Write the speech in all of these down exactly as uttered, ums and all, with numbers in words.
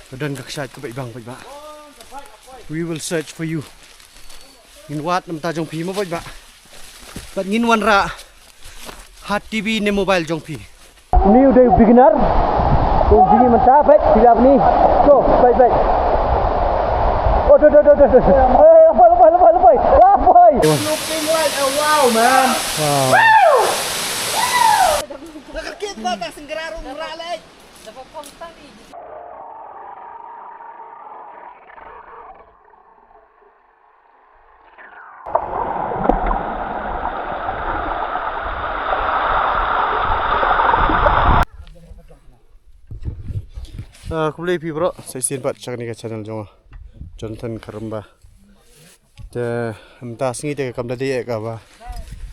Ka don ka kshaid ka beit bang beit ba. We will search for you. Ngin wad namar jong phi mo beit ba. Bad ngin wanrah ha T V ne mobile jong phi. Ni u dei u beginner. Kong jingim mynta beit phi la ni. To beit beit. Oh to to to to. Eh, lapai lapai lapai lapai. Lapai. Looking like a wow, man. Wow. Nakakit ba ta senggerarung ralek. Ah, khublei phi bro, sa shisien pat sha kane ka channel jong nga, Jonathan Kharumba. Te mynta sngi te kam da dei ïa kaba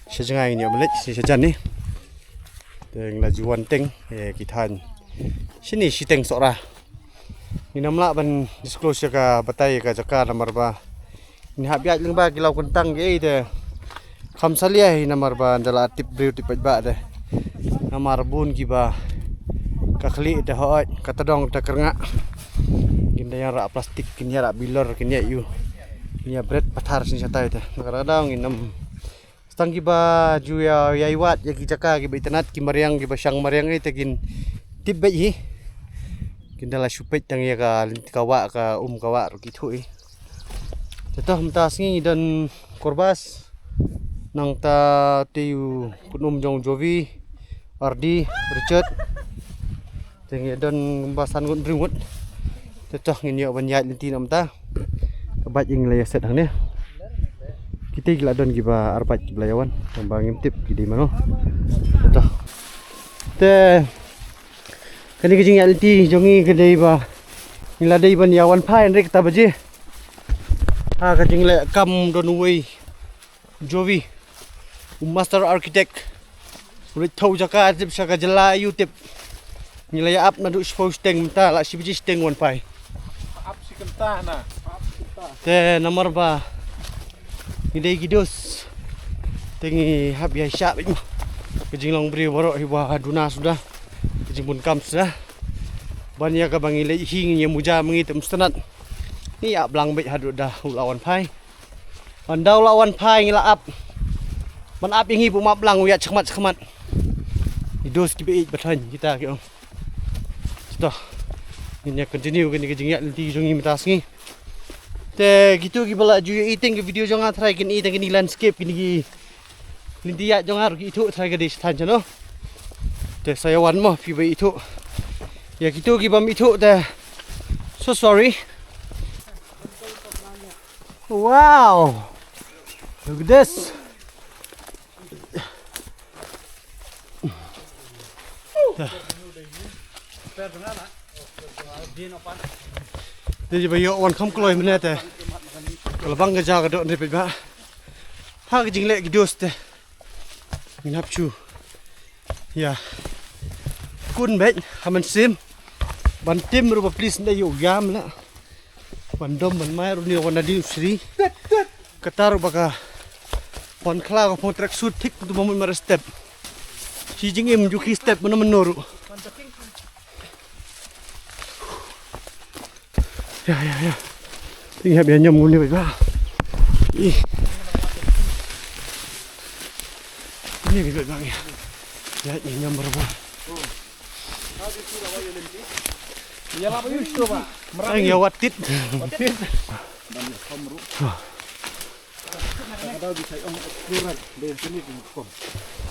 sha jngai ngi ïoh mynleit shi sha jan ni. Te ngi la ju wan teng ïa ki thaiñ shini shiteng Sohra. Ngin ym lah ban disclose ïa ka batai ïa ka jaka namar ba ngin hap ïaid lyngba ki law kyntang ki ei te kham salia hi namar ba ynda la tip briew tip paidbah te. Namar bun kiba ka khlieh te hooid, ka tdong te kyrngah. Kin da ïa rah plastik, kin ïa rah bilor, kin ïa ïu, kin ïa bret pathar shisien shatai te. Na ka daw ngin ym Tang kiba ju ïa, ïa wad ïa ki jaka kiba itynnad, ki mariang, kiba shang mariang ei te kin tip beit hi. Kin da la shu peit tang ïa ka lynti ka wah, ka um ka wah ruh ki thuh hi. Te to mynta sngi ngi don Korbas. Nangta te u kynum jong Jovi, Ardi, Richard. Te ngi don kumba san ngut hynriew ngut. Te to ngin ïoh ban ïaid lynti namar ta ka bike ngi la ïa set hangne. Kita ki la don kiba ar bike kiba la ïa wan. Tang ba ngim tip ki dei mano. Te to. Te kane ka jingïaid lynti jong ngi ka dei ba ngi la dei ban ïa wan phai hynrei kata baje. Ha ka jingleh kam don uwei Jovi, u master architect. U leit thew jaka tip sha ka jylla ïa u tip. Ngi la ïa ap naduh shiphew shiteng mynta la shi baje shiteng wan phai. Ap shi kynta na. Te namar ba ngi dei ki dos. Te ngi hap ïa shah beit ma. Ka jinglong briew baroh hi ba duna suda. Ka jingbun kam suda. Ban ïa kaba ngi leit hi ngi ïa muja ma ngi te mustnat. Ngi ïa blang beit haduh da u la wan phai. Ban da u la wan phai ngi la ap. Ban ap ïa ngi bun map lang u ïa chakmat chakmat. Ngi dos kiba ïeit ba thaiñ kita ki ong. Sdang. Ngin ïa continue kane ka jingïaid lynti jong ngi mynta sngi. Te kitu kiba la ju ïa ïeit ïa ka video jong nga trai kine ïa kine landscape kine ki lynti ïaid jong nga ruh ki ithuh trai ka dei sha thaiñ shano. Te sa ïa wan mo phi ba ithuh. Ïa kitu kibym ithuh te so sorry. Wow! Look at this. Te jiba ïoh wan kham kloi mynne te. Ka la bang ka ja ka doh ne peit ba. Ha ka jingleh ki dos te. Ngin hap shu ïa kun beit ha mynsiem. Ban tim ruh ba please nda ïoh ïam la. Ban dom ban mai ruh ni wan da di u sri. Kata ruh ba ka wan khlaw ka phong track suit thik tu ba mut mar step. Shi jingim ju ki step mano mano ruh. Ïa, ïa, ïa. Te ngi hap ïa ñiom ngun ïa beit ba. Ih. Ni beit ba ngi. Ïa, ïa ñiom ba. Ïa la ba yu sto ba. Ai, ïa wat tit. Wat tit.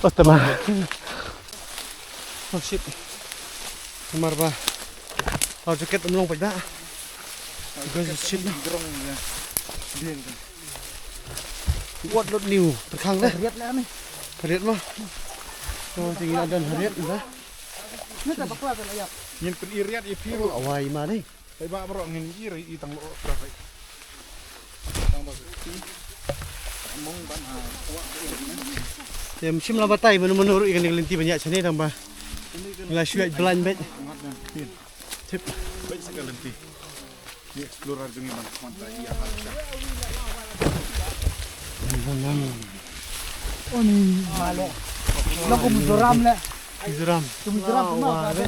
Os, te ma. Oh shit. Mar ba. Au jaket um long peit ba. Because it's shit na. Wat lot new. Terkhang dah. Riat lah ni. Riat mah. Oh, tinggal ada riat dah. Ni tak bakla tak layak. Ngin pyn-i riat ïa phi ruh. Awai ma ni. Ai ba baroh ngin i re i tang lo ka pai. Tang ba ti. Mong ban ha wa. Te ym shym la batai mano mano ruh ïa kane ka lynti ban ïaid shane tang ba ngi la shu ïaid blind beit. Tip. Beit sa ka lynti. Ni explorer jong ngi ban khwan ta ïa ha. Oni. Lo ko Mizoram le. Mizoram. Ko Mizoram kuma. Wa, wa, wa,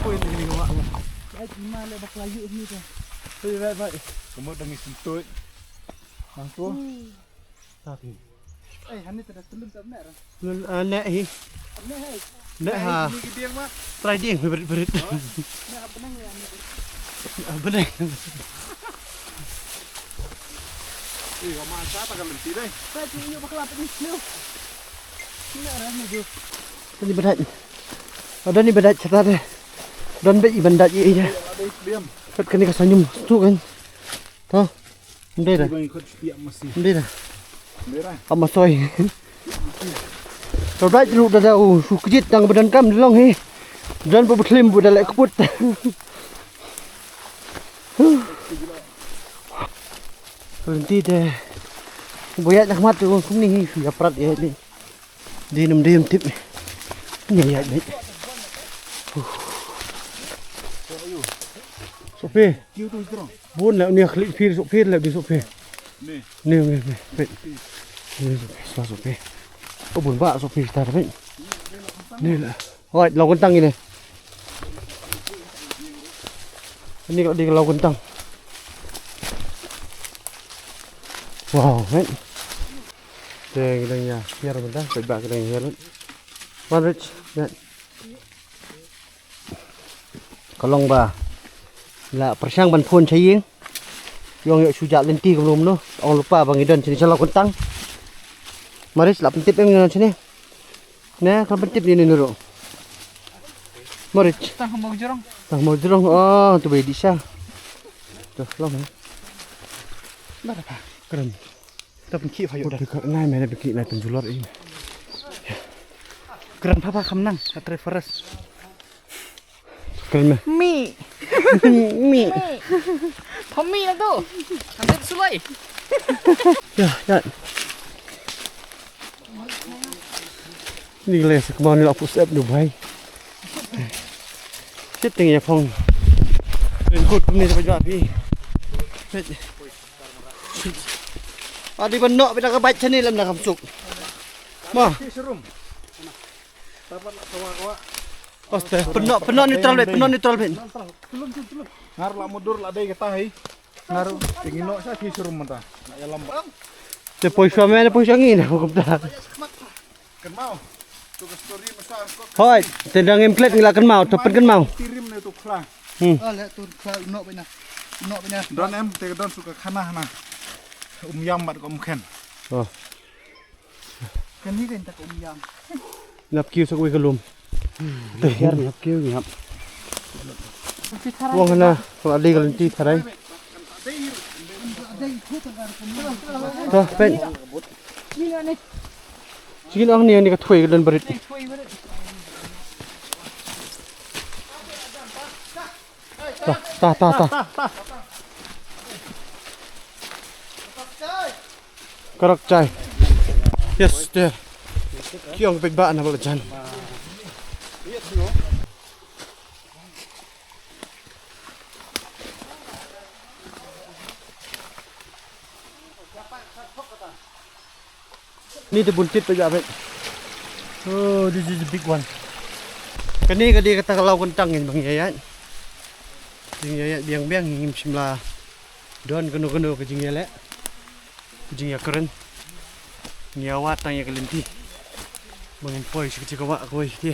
wa, wa, wa. Ma le bakla yu ni ta. Hei, bai, bai. Kamu dang isin tuit. Nang tu. Tapi. Eh, hani ta da telun ta ne ra. Nun, ah, ne hi. Ne hai. Ne ha. Ni ki diang ma. Try diang berit berit. Ne ha benang ya ni. Ah, benang. Eh, ma sa ta ka lenti dai. Sa ji yu bakla ta ni. Ni ra ni ju. Ni bedai. Ada ni bedai cerita deh. Don be iban dai ye ya. Kat kani ka sanyum tu kan. Tu. Ndai dah. Ndai dah. Ndai dah. Ama soi. Robai lu da da u su kjit tang badan kam long hi. Dan ba butlim bu da lek keput. Lenti de. Boyat nak mat tu kum ni hi su ya prat ya ni. Di nam di nam tip. Ni ya ni. Sopi. Bun la ni khli phi sopi la di sopi. Ni ni ni. Ni sopi sa sopi. O bun ba sopi ta ni. Ni la. Oi, lau kentang ini. Ini kalau di lau kentang. Wow, kan. Deng deng ya, biar bentar, coba deng ya. One rich, ya. Ka long ba la pyrshang ban phone sha ïing. Ïong ïoh shu jah lynti kumno kumno. Ong lypa ba ngi don shane sha Lawkentang. Maris la pyntip em ngi don shane. Ne ka pyntip ni ni ruh. Maris. Tang ha Mawjrong. Tang ha Mawjrong. Oh, tu bai di sha. Tu long. Ba da pa. Keren. Ta pynkhih pha ïoh da. Nai mene pynkhih nai pynjulor i. Kren pha pha kham nang ka trei forest. Kren me. Mi. Mi. Pha mi na tu. Kan sulai. Ya, ya. Ni le sa kemau ni la pus ep du bai. Shit ting ya phong. Ren kut ni sa pajak pi. Adi ban nok bida ka bait shane lam na kam suk. Ma. Ki serum. Dapat lah kawa-kawa. Oste, pynok, pynok neutral bit, pynok neutral bit. Ngar la mudur la dei kata hi. Ngar tingin nok sa ki serum mata. Nak ya lambak. Te poi suami, te poi sangi na hukum ta. Kynmaw. Tu ka story masa ko. Hoi, te dang em klet ngi la kynmaw, to pyn kynmaw. Tirim ne tu khla. Hmm. Ah, le tu khla nok bina. Nok bina. Don em te don suka khana na. Um yam bad ko um khen. Oh. Kani kan ta ko um yam. Nap kiu sa ko ka lum. Te yar nap kiu nap. Wang hana, wang adi ka lynti tharai. Ta pen. Sigi nang ni ni ka thui ka don barit. Ta ta ta ta. Karak chai. Yes, there. Kiong pek ba na bala jan. Ni te bun tit pek ba pek. Oh, this is a big one. Kani ka dei kata ka law kyntang ngin bang ïa ïa. Ngin ïa ïa biang biang ngin shim la. Don kano kano ka jingïaleh. Ka jingïakren. Ngi ïa wad tang ïa ka lynti. Ba ngin poi sha ka jaka wah kawei te.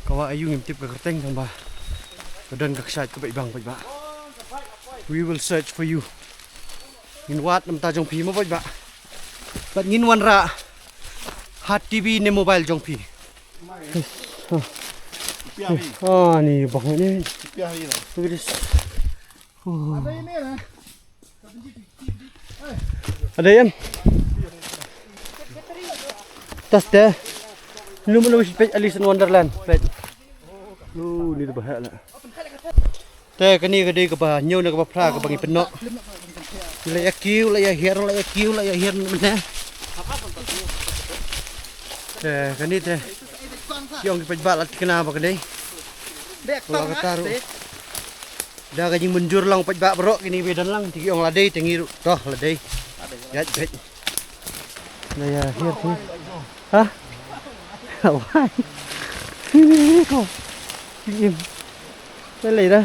Ka wah aïu ngim tip ka kyrteng tang ba. Ka don ka kshaid ka beit bang beit ba. We will search for you. Ngin wad namar jong phi mo beit ba. Bad ngin wanrah ha T V ne mobile jong phi. Ah, ni bang ni. Look at this. Ada yan. Tas te. Lu melu peit Alice in Wonderland. Peit. Lu ni tu bahaya lah. Te kani ka dei kaba hynñiew ne kaba phra kaba ngi pynnoh. La ïa kiew la ïa hiar la ïa kiew la ïa hiar mynne. Te kani te. Ki ong ki paidbah la thikna ba ka dei. Bek la ka taru. Da ka jingmynjur lang paidbah baroh kini ki don lang te ki ong la dei te ngi ruh to la dei. Ïa bek. Na ïa hiar ki. Ha? Wai. Ko. Im. Te lei da.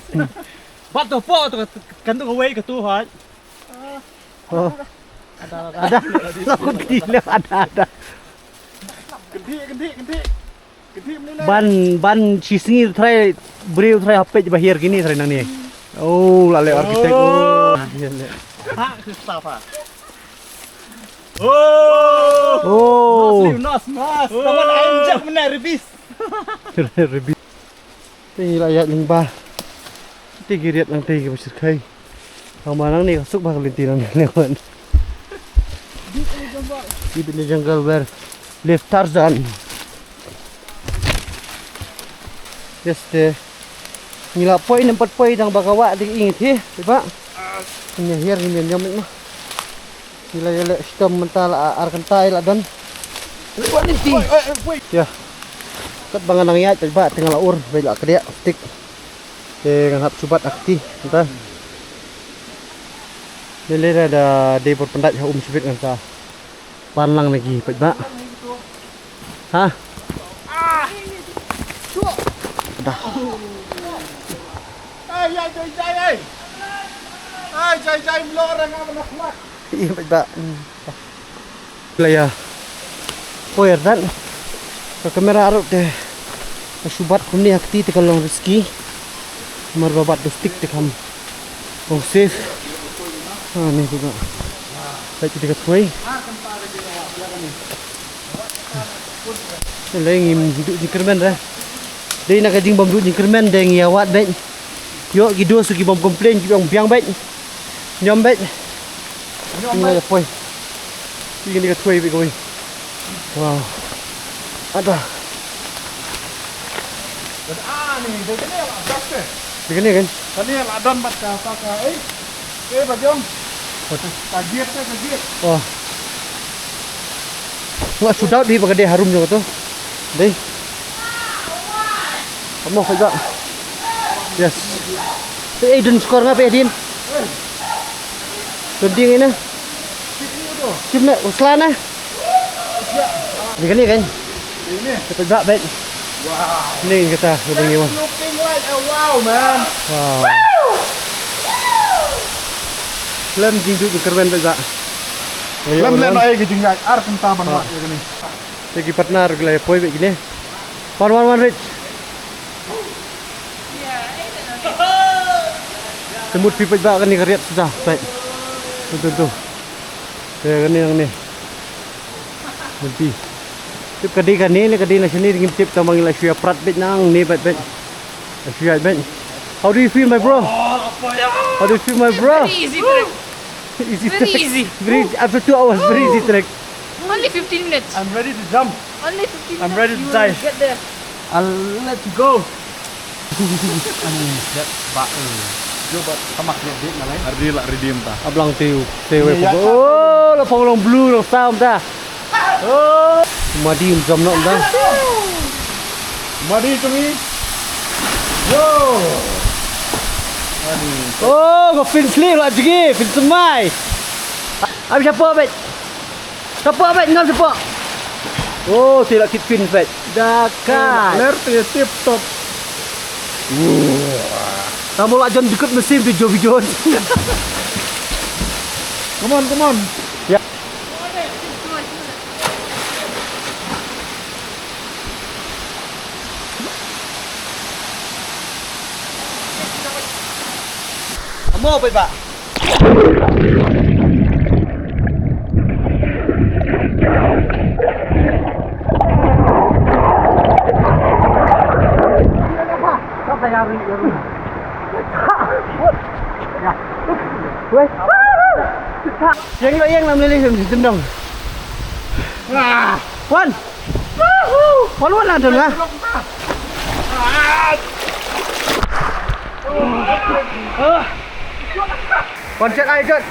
Bat to po to kan to kawei ka tu hoi. Oh. Ada, ada. Ada. Lo kiti le ada, ada. Kenti, kenti, kenti. Kenti mene le. Ban, ban shisngi trai, briew trai hapej bahir kini trai nang ni. Oh, la le architect. Oh. Oh. Ha, Christopher. Oh. Oh. Nos, nos, nos. Oh. Kawan ain jak mene ribis. Ribis. Te ngi la ïaid lyngba. Te ki riat nangtei kiba shyrkhei. Tang ba nangne ka suk ba ka lynti nangne wan. Deep in the jungle where live Tarzan. Yes te. Ngi la poi, ngim pat poi tang ba ka wah te ngi thi, te ba. Ngi hiar ngi ïam ïam ma. Ngi la ïaleh shitom mynta la ar kynta la don. Wan lynti. Oi, oi, oi, oi. Ïa. Katba nga nang ïaid, bad ba te nga la ur, bad la kdiah stick. Te ngan hap shu bat ha kti mynta. Lei lei da dei por pyndait ha um shibit ngan sa pan lang na ki, bad ba. Ha? Da. Ai, ai, ai, ai, ai. Ai, ai, ai, mlo ra nga ba na khmat. Ih, bad ba. Hmm. La ïa. Poi artat. Ka kamera ruh te. Ka shu bat kumne ha kti te ka long risky. Mar ba bat da stick te kam long safe. Ha, ni tu ka. Bad kita ka tuai. Lei ngim duh jingkyrmen re. Dei na ka jingbym duh jingkyrmen dei ngi ïa wad bad. Ïoh ki dos ki bym complain ki bym biang bad. Ñiom bad. Ñiom bad. Poi. Ki ni ka tuai bad kawei. Wow. Ada. Ah, ni, dei kane la, just eh. Dei kane kan? Kane la don bad ka, ka, ka, eh. Eh, ba jong. Ka giat, ka giat. Oh. Nga shu doubt hi ba ka dei harum jong ka tu. Dei. Kamu kau juga. Yes. Pe, eh, dun skor nga pe din. Dun ding ina. Kim na usla na. Ni kan, ni kan. Kita tak baik. Wow. Ni kata, kita ni, wah. Looking like a wow, man. Wow. Lem jingduh jingkyrmen bad ba. Lem lem ai ka jingïaid ar kynta ban wad ïa kane. Te ki partner ki la poi bad kine. Wan, wan, wan, Rich. Te mut phi peit ba kane ka riat suda, peit. Tu, tu, tu. Te kane, kane. Nanti. Tip ka dei kane ne ka dei na shane, ngim tip, tang ba ngi la shu ïa prat beit nangne, beit, beit. La shu ïa beit. How do you feel, my bro? How do you feel, my bro? Very easy trek. Easy Very trek. Easy. Very easy. After two hours, very easy trek. Only fifteen minutes. I'm ready to jump. Only fifteen minutes. I'm ready to dive. Get there. I'll let you go. Ani, siap, ba, eh. Jo, ba, tamak, jo, bit, nalai. Ardi lah, redeem ta. Ablang tiu, tewe. Iya, ko. Oh, la phong long blue, long sam ta. Oh. Madi um jam nok ta. Madi to me. Yo. Madi. Oh, ko fin sli la jigi, fin semai. Abi siapa, bet? Siapa, bet? Ngam siapa? Oh, te la kit fin, bet. Dakai. Ler te tip top. Tamu la jon dikut mesin video, video. Come on, come on. Ya. Amo, bet, ba. Yang lo yang lam lele lam dendong. Wan. Wan, wan, wan, wan. Wan, chat ai, chat.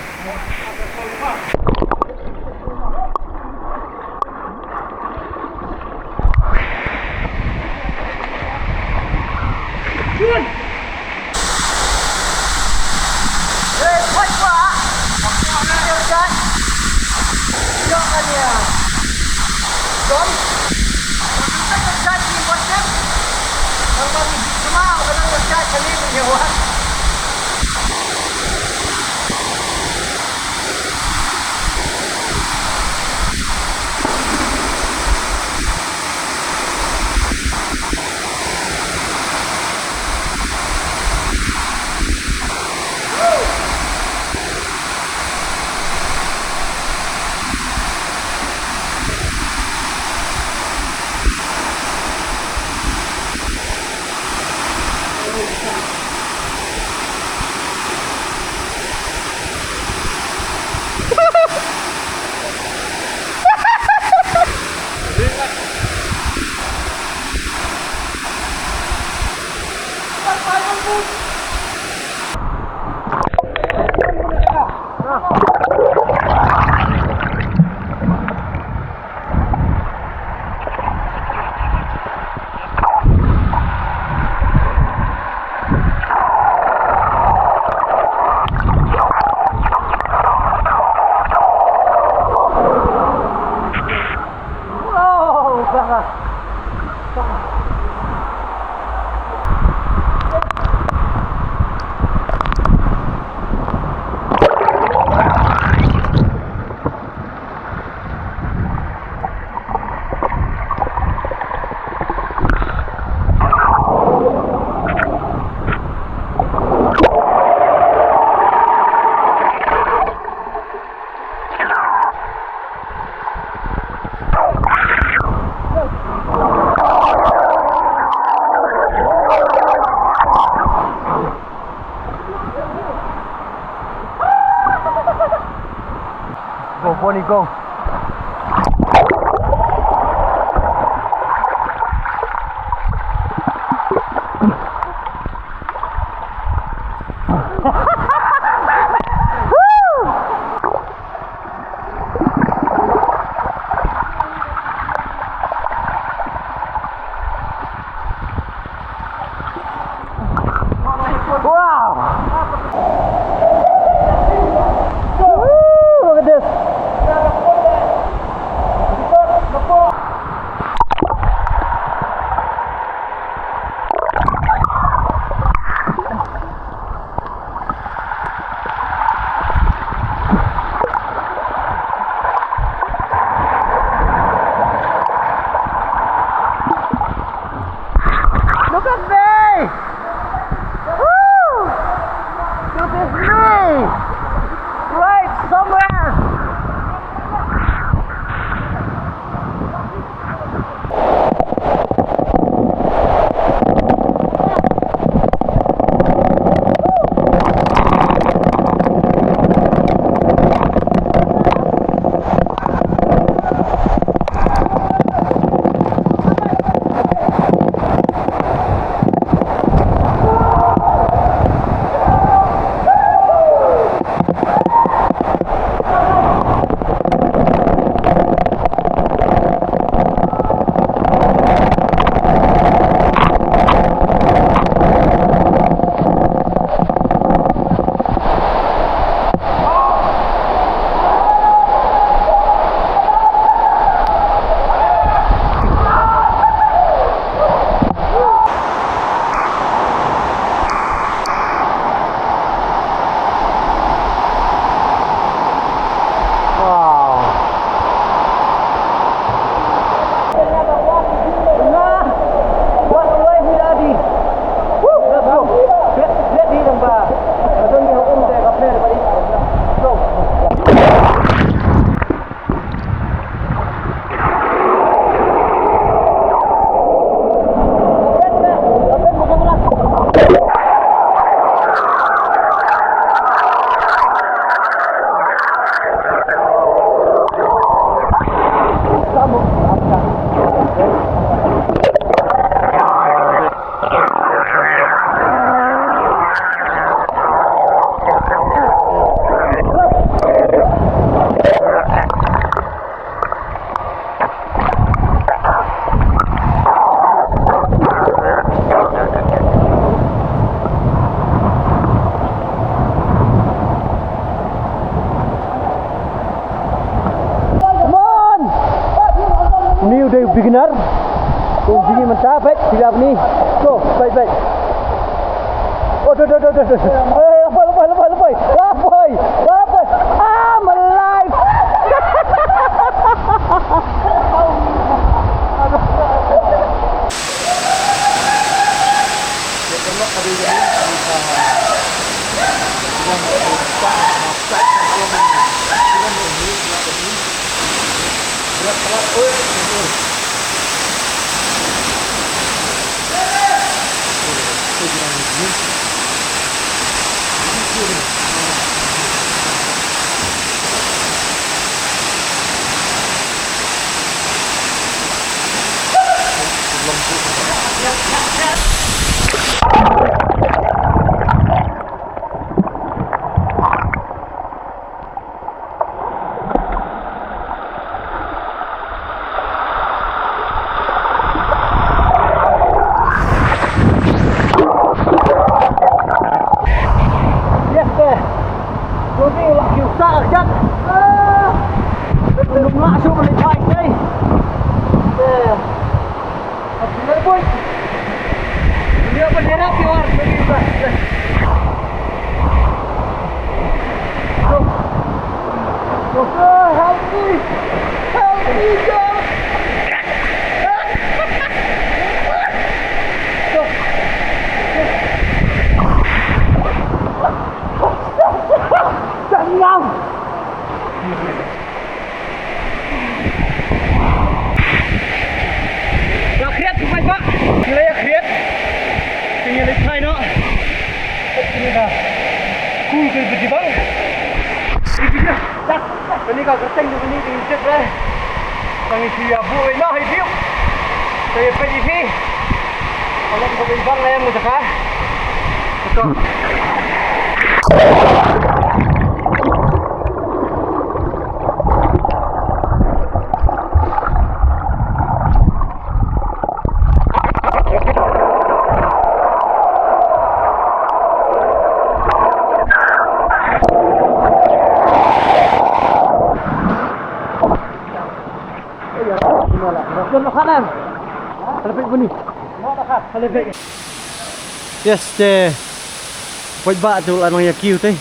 Go, Bonnie, go. Wow! Woo, look at this. Ni u dei u beginner. U jingim mynta, peit, phi ïa ni. To, peit, peit. Oh, to, to, to, to, to. Eh, la poi, la poi, la poi, la poi. La poi, la poi. Ah, my life. Yes, sir. Ruby, la kiew sah, Jack. Ah. Lum lah shuh balik bike ni. Eh. Aku nak, boy. Dia apa dia nak keluar dari rumah? Go. Go. Help me. Help me, God. Go. Jangan. Ïa khriat, phi paidbah. Ngi la ïa khriat. Te ngi leit phai noh. Kine ka kul ka bit bang. Kane ka kyrteng jong kane ka ngi tip re. Tang ngi shu ïa buh noh ha ïing. Te ïa peit ïa phi. Ka long kaba ibang la ïa ka jaka. Betul. Yes, te. Paidbah te u la nang ïa kiew te.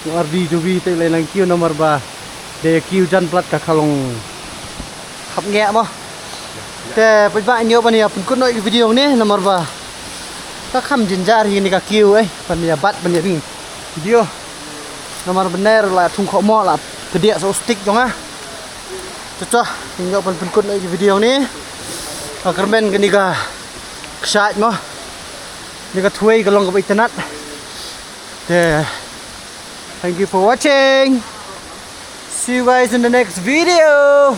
U ardi jong ngi te u la nang kiew namar ba dei ïa kiew jan palat ka ka long hap ngeh mo. Te paidbah, ngi ïoh ban ïa pynkut noh ïa ki video ne namar ba ka kham jynjar hi ne ka kiew, eh, ban ïa bat ban ïa bing video. Namar ba ner la thung khoh mo, la pdiah sa u stick jong nga. Te to, ngi ïoh ban pynkut noh ïa ki video ne. Ka kyrmen kane ka kshaid mo. Kane ka thwei ka long kaba itynnat. Te, thank you for watching. See you guys in the next video.